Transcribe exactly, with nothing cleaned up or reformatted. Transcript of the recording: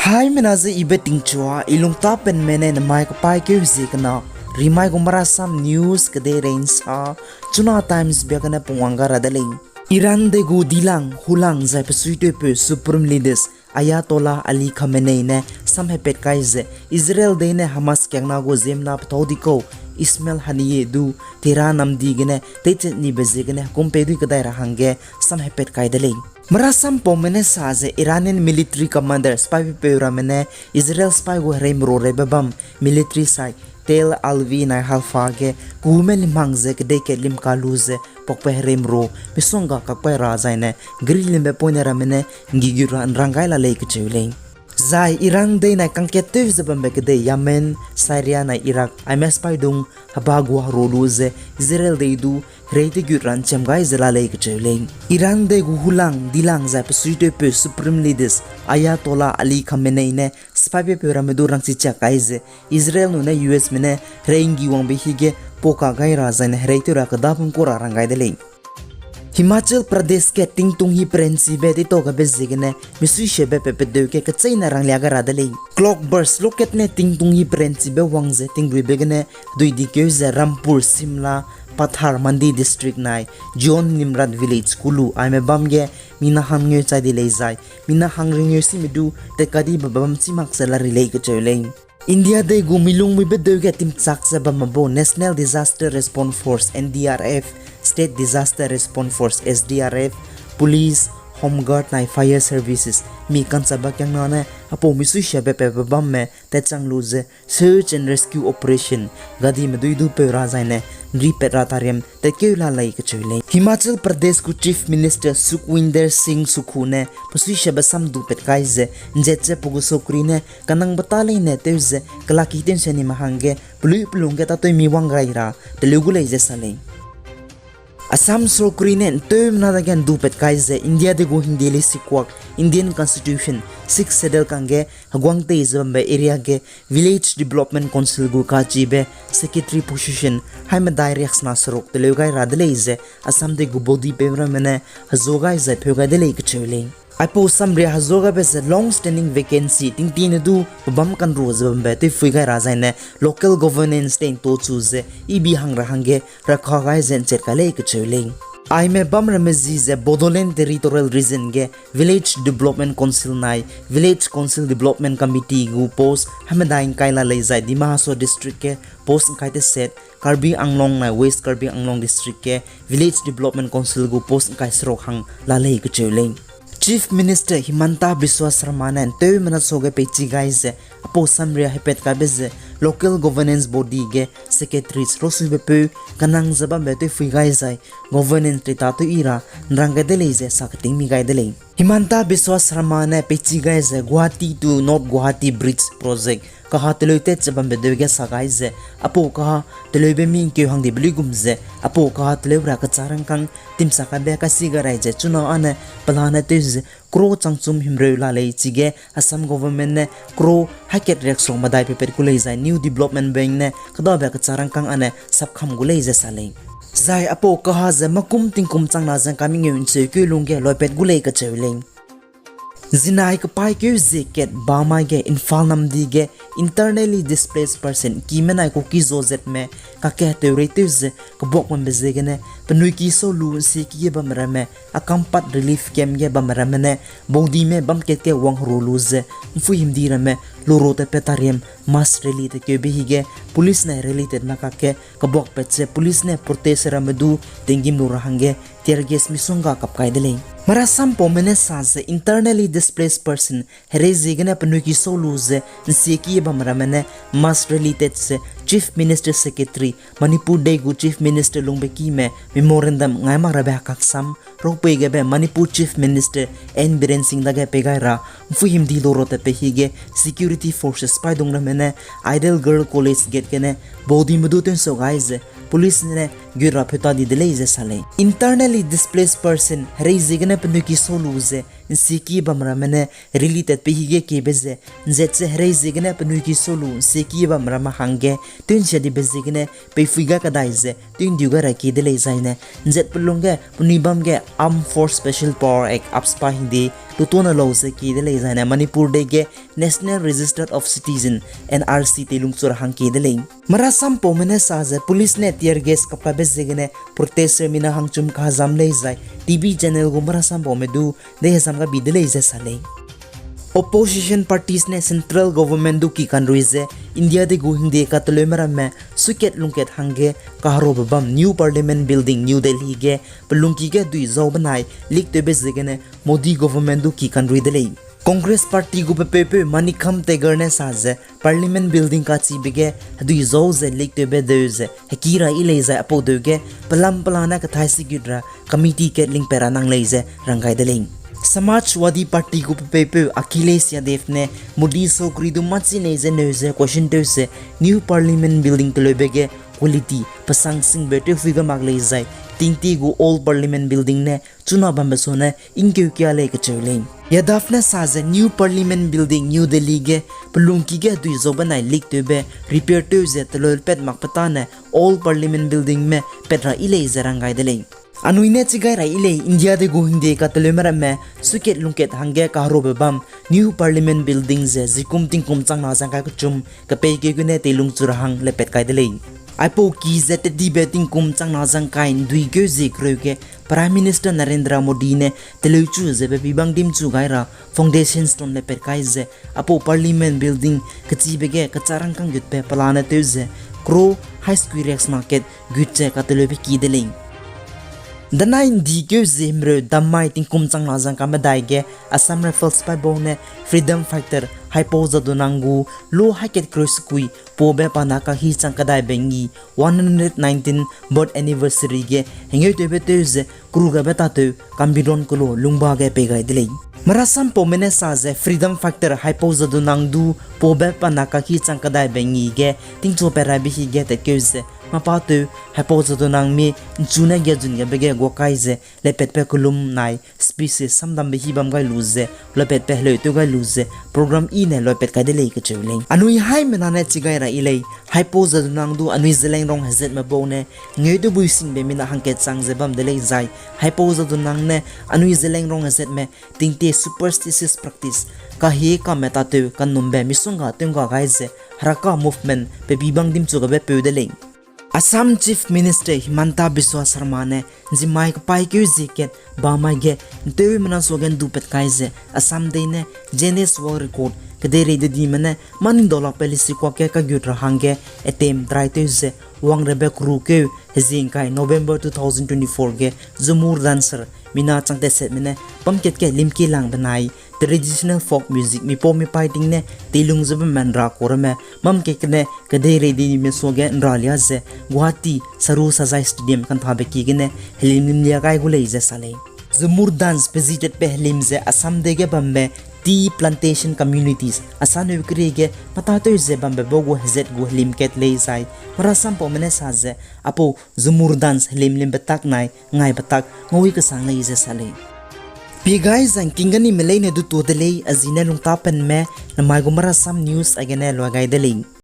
Haimena ze ibe tingchua, i lungtapenme ne nemai kepaîkeu hezie kena, rimai gu Marasam News kedeirei nsa, Chuna Times bia gene pungwang ga ra de lei. Iran dei gu dilang, hulang zai pesuitewpeu Supreme Leaders Ayatollah Ali Khamenei ne samhepat kai ze, Israel dei ne Hamas kiangna gu ziemmena pethâu dikau Ismail Haniyeh du Tehran namdi gene teichet nibe ziegene hekumpei dui kedai ra hangge samhepat kai de lei. Marasam paume ne sa ze Iranian military commander sipaipeu ramme ne Israel sipai gu hereimero reibe bam military site Tel Alvi nai Halfa ge kume limhang ze kedei kat limka lu ze pakpe hereimero misongga kakpai ra zaine gri limbe poine ramme ne nggigut ra nrang gai la lei kecheu lei. Zai Iran dei nai kangkat tew ze bambe kedei Yemen, Syria nai Iraq aime sipaidung heba gu heru lu ze Israel dei du herei tegut ra nchiam gai ze la lei kecheu lei. Iran dei gu hulang, dilang zai pesuitewpeu Supreme Leaders Ayatollah Ali Khamenei ne sipaipeu ramme du rangchichiak kai ze Israel nune U S me ne herei nggi wangbe hige pau ka gai ra zaine herei tew ra kedabung kau ra rang gai de lei. Himachal Pradesh ge tingtung hi perenchibe deitau gabe ziegene misuisiabe pe pedeu ge kecheîne ranglia gai ra de lei. Cloudburst rocket ne tingtung hi perenchibe wang ze tingruibe gene dui dikeu ze Rampur, Simla, Pathar Mandi District nai John Nimrat Village kulu aime bam ge mina hangngeu chai di lei zai mina hangrengeu sime du tetkadibe bam chî mak ze la ri lei kecheu lei. India dei gu milung muibe deu ge timchak ze bamme bau National Disaster Response Force, N D R F, State Disaster Response Force, S D R F, Police, Home Guard nai Fire Services mi ka'nchaba kiangna ne apau misuisiabe pebe bamme tatchang lu ze search and rescue operation gadime dui du peu ra zaine nripat ra tariam tatkeu la lei kecheu lei. Himachal Pradesh gu Chief Minister Sukhwinder Singh Sukhu ne pesuisiabe sam dupat kai ze nzat ze pe gu sokri ne kanangbe ta leine tew ze kelaki tew nsia nime hangge pelui pelung ge tâtew mi wang gai ra teleu gu lei ze sa lei. Assam sokri ne nteumena dage ndupat kai ze India dei gu hingde lei sikuak Indian Constitution Sixth Schedule kangge heguang tei ze bambe area ge Village Development Council gu kachibe secretary position haimedai riaksena seruk teleu gai ra de lei ze Assam dei gu body pemramme ne hezuâ gai zai pheu gai de lei kecheu lei. Aipau samria hezuâ gaibe ze long standing vacancy tingtine du pebâm kanru ze bambe tewphui gai ra zaine local governance tei ntochu ze ibi hang ra hangge rakha gai ze nchat kai lei kecheu lei. Aime bamramme zi ze Bodoland Territorial Region ge Village Development Council nai Village Council Development Committee gu post haimedai ngkai la lei zai Dima Hasao District ge post ngkai teset, Karbi Anglong nai West Karbi Anglong District ge Village Development Council gu post ngkai seruk hang la lei kecheu lei. Chief Minister Himanta Biswa Sarma ne nteumena sage peichi gai ze apau samria hepat kaibe ze local governance body ge secretaries rosuibepeu kanang ze bambe tewphui gai zai governance teitatew i ra nrang gai de lei ze sa keting mi gai de lei. Himanta Biswa Sarma ne peichi gai ze Guwahati to North Guwahati Bridge Project kaha teleu tat ze bambe deu ge sa gai ze apau kaha teleube mi ngkeu hang dibe luigum ze apau kaha teleu ra kecha rangkâng timsa kaibe kasi ga rai ze chuna âne pelane tew ze crore changchum himreu la lei chige Assam government ne crore hakat riaksuk medai pepat gu lei zai New Development Bank ne kedabe kecha rangkâng âne sapkham gu lei ze sa lei. Zai apau kaha ze makum tingkum changna ze ngka mengeu ncheukeu lungge loipat gu lei kecheu lei. Zinai kepaîkeu zie kat bamai ge Imphal namdi ge internally displaced person kime nai Kuki-Zo zatme kakge teureitew ze kebuak bambe ziegene penui ki sau lu nsieki ge bamme ramme Akampat relief camp ge bamme ramme ne baudime bam kat ge wangheru lu ze mpui himdi ramme luro tatpat tariam mass rally tatkeube hige police ne rally tatme kakge kebuakpat ze police ne protest ramme du tinggîm lu ra hangge tear gas misongga kap kai de lei. Marasam paume ne sa ze internally displaced person herei ziegene penui ki sau lu ze nsieki bamme ramme ne mass rally tat ze Chief Minister Secretary Manipur dei gu Chief Minister lungbe kime memorandum ngai mak rabe hekaksam ropei gebe Manipur Chief Minister N Biren Singh dage pei gai ra mpui himdi luro tatpe hige security forces paîdung ramme ne Ideal Girl College gate gene baudime du tewnsau gai ze police ne gut ra pheu ta di de lei ze sa lei. Internally displaced person, herei ziegene penui ki sâu lu ze, ’nsieki bam ramme ne relief tat pe hige kiebe ze, ’nzat ze herei ziegene penui ki sâu lu ’nsieki bam ramme hangge, tew'nsia dibe ziegene, peipui ga kadai ze, tew'ndiu ga ra kie de lei zaine, ’nzat pelung ge, penui bam ge Armed Force Special Power Act, AFSPA hingde, lutona lau ze kie de lei zaine, Manipur dei ge National Register of Citizen, N R C teilung chu ra hang kie de lei. Marasampaume ne sa ze police ne tear gas kapkabe ziegene protester mina hangchum kahezam lei zai, T V channel gu marasampaume du dei hezam gabi de lei ze sa lei. Opposition parties ne central government du ki kanrui ze, India dei gu hingde kateleume ramme, suikat lungkat hangge, kaherobe bam New Parliament Building, New Delhi ge, pelungki ge dui zau benai, leak tewbe ziegene, Modi government du ki kanrui de lei. Congress party gu pepeupeu Manikam Tengar ne sa ze, Parliament Building kachibe ge, hedui zau ze leak tewbe deu ze, heki ra yi lei zai aipau deu ge, pelam pelane kathai sigut ra, committee kat lingpat ra nang lei ze rang gai de lei. Samajwadi Party gu pepeupeu Akhilesh Yadav ne Modi sokri du machi nei ze neu ze question tew ze New Parliament Building teleube ge quality pesang singbe tewphui ga mak lei zai tingti gu Old Parliament Building ne chuna bambe sone ingkeu kia lei kacheu lei. Yadav ne sa ze New Parliament Building New Delhi ge pelungki ge hedui zau benai leak tewbe repair tew ze teleupat makbe tane Old Parliament Building me pat ra yi lei ze rang gai de lei. Anui ne chigai ra yi lei India dei gu hingde kateleume ramme, suikat lungkat hangge kaherobe bam New Parliament Building ze zikum tingkum changna zangkai kechum, kapeikeu gene teilung chu ra hang lepat kai de lei. Aipau ki ze tedibe tingkum changna zangkai ’nduikeu zie kereu ge Prime Minister Narendra Modi ne teleuchu ze pe pibang dimchu gai ra foundation stone lepat kai ze, aipau Parliament Building kechibe ge kecharangkang gutbe pelane tew ze, crore hai square riaksena kat gut ze kateleube ki de lei. Danai ’ndi keu zie himreu dammai tingkum changna zangka medai ge Assam Rifles paibau ne freedom fighter Haipou Jadonang gu lo haikat kereu sekui pobe pa na kahi chang kadaibe ngi one hundred nineteen birth anniversary ge hengeutewbe tew ze kerugabe tatew Kambiron kelo lungba ge pei gai de lei. Marasampaume ne sa ze freedom fighter Haipou Jadonang du pobe pa na kahi chang kadaibe ngi ge tingchupat raibe hi ge tatkeu ze mâ pa tew Haipou Jadonang mi ’nchu ne giazun gabe ge guakai ze lepatbe kelum nai speeches samdambe hi bam gai lu ze, lepatbe heleu tew gai lu ze, program i ne loipat kai de lei kacheu lei. Anui haimena ne chigai ra yi lei, Haipou Jadonang du anui Zeliangrong hezatme bau ne, ngeu du bui singbe mina hangkat chang ze bam de lei zai, Haipou Jadonang ne anui Zeliangrong hezatme tingtie superstitious practice, kahie kame tatew kanumbe misongga teungga gai ze, Heraka movement pe bibang dimchu gabe peu de lei. Assam Chief Minister Himanta Biswa Sarma ne zimai kepaîkeu zie kat bamai ge ’nteumena suage ’ndupat kai ze Assam dei ne Guinness World Record kedeirei dedime ne maning daulakbe lisikuak ge kagut ra hangge attempt dry tew ze wangrabe kerukeu hezie ’ngkai November two thousand twenty-four ge Jhumur dancer mina changtatsetme ne bam kat ge limkie lang benai traditional folk music mipau mipaî ting ne teilung ze bam ’nra kuramme bam kat gene kedeirei dedime suage ’nra lia ze Guwahati Saru Sajai Stadium kanthabe ki gene helim lim lia gai gu lei ze sa lei. Jhumur dance pe zi tatbe helim ze Assam dei ge bambe tea plantation communities asaneu kerie ge mâtatew ze bambe bau gu hezat gu helim kat lei zai, merasampaume ne sa ze, aipau Jhumur dance helim limbe tak nai ngaibe tak ngaui kesang lei ze sa lei. Pie gai zangking ganime leine du tuâ de lei, a zi ne lungtapenme, namai gu merasam news aigene luai gai de lei.